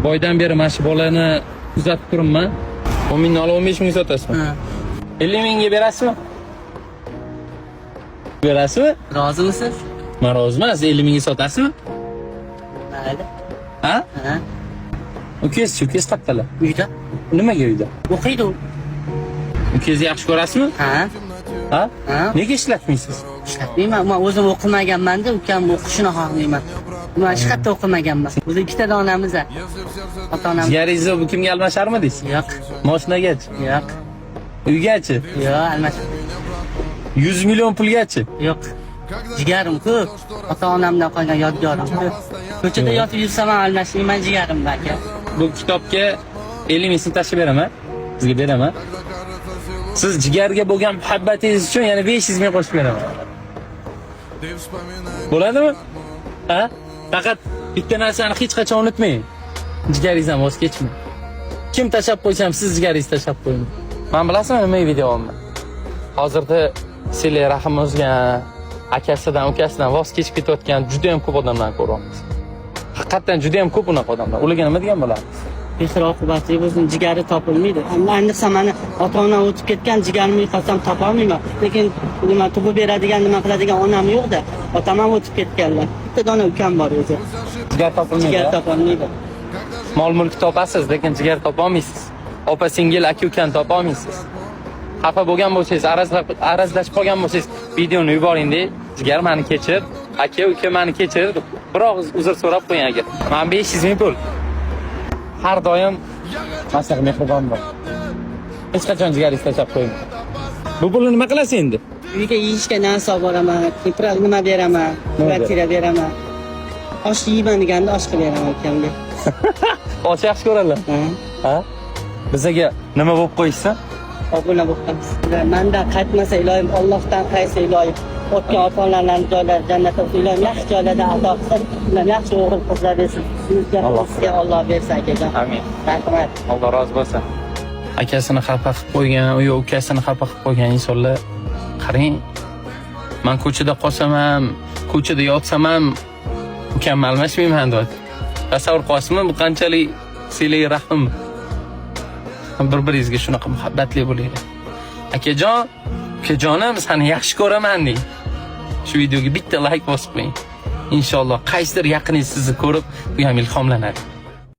Boydan beri mana shu bolani kuzatib turibman. 10 mingni olib 15 mingga sotasizmi? Ha. 50 mingga berasizmi? Berasizmi? Rozimisiz? Men roziman, siz 50 mingga sotasizmi? Mayli. Ha? Ha. Ukangizchi, ukangiz qayerdalar? Uyda. Nimaga uyda? O'qiydi u. Ukangizni yaxshi ko'rasizmi? Ha. Ha? Ha. Nega ishlatmaysiz? Ishlatmayman. Men o'zim o'qimaganman-da, ukam o'qishini xohlayman. Men hech qayerda o'qimaganman. O'zi ikkita donamiz. Ota-onam. Jigaringizni bu kimga almasharmidingiz? Yo'q. Mashinagachi? Yo'q. Uygachi? Yo'q, almash. 100 million pulgachi? Yo'q. Jigarim ko'p. Ota-onamdan qolgan yodgorim ko'p. Ko'chada yotib yursam ham almashmayman jigarimni, aka. Bu kitobga 50 ming so'm tashlab beraman. Sizga beraman. Siz jigarga bo'lgan muhabbatingiz uchun yana 500 ming qo'shib beraman. Bo'ladimi? Ha? Faqat bitta narsani hech qachon unutmang. Jigaringizdan voz kechmang. Kim tashlab qo'ysa ham siz jigaringizni tashlab qo'ying. Men bilasizmi nima video olman? Hozirda silai rahm uzgan, akasidan, ukasidan voz kechib ketayotgan juda ham ko'p odamlarni ko'ryapmiz. Haqiqatdan juda ham ko'p unaqa odamlar. Ularga nima degan bo'lamiz? Mehr oqibatli bo'lsin, jigari topilmaydi. Ayniqsa mani ota-onam o'tib ketgan, jigarimni yo'qotsam topolmayman. Lekin nima tug'ib beradigan, nima qiladigan onam yo'q-da. Otam ham o'tib ketganlar. Bitta dona ukam bor o'zi. Jigar topilmaydi. Jigar topolmaydi. Mol mulk topasiz, lekin jigar topolmaysiz. Opa singil, aka ukani topolmaysiz. Xafa bo'lgan bo'lsangiz, arazlashib qolgan bo'lsangiz, videoni yuboring de, jigar meni kechir, aka uka meni kechir deb bir og'iz uzr so'rab qo'ying aka. Men 500 ming pul. Har doim mana shunaqa mehribon bo'l. Hech qachon jigaringizni tashlab qo'ymang. Bu pulni nima qilasiz endi? Uyga yeyishga narsa olib boraman, nima beraman, Nima kvartira beraman. Osh yeyman deganda osh qilib beraman ukamga. Och yaxshi ko'radilar. Ha. Ha? Bizaga nima bo'lib qo'yishsa? Obuna bo'lib qolasiz. Mandan qaytmasa iloyim, Allohdan qaytsa iloyim. O'tgan ota-onalarning joylari jannatda bo'lsin, iloyim yaxshi joylarda ato qilsin, ular yaxshi o'g'il qizlar bersin. Sizga Alloh sizga Alloh bersin, akajon. Amin. Rahmat. Alloh rozi bo'lsin. Akasini xafa qilib qo'ygan, u ukasini xafa qilib qo'ygan insonlar, qarang, man ko'chada qolsam ham, ko'chada yotsam ham ukamni almashmayman deyapti. Tasavvur qilyapsizmi, bu qanchalik silai rahm. Bir-biringizga shunaqa muhabbatli bo'linglar. Akajon, ukajonim, seni yaxshi ko'raman deng. Shu videoga bitta like bosib qo'ying. Inshaalloh qaysidir yaqiningiz sizni ko'rib, u ham ilhomlanadi.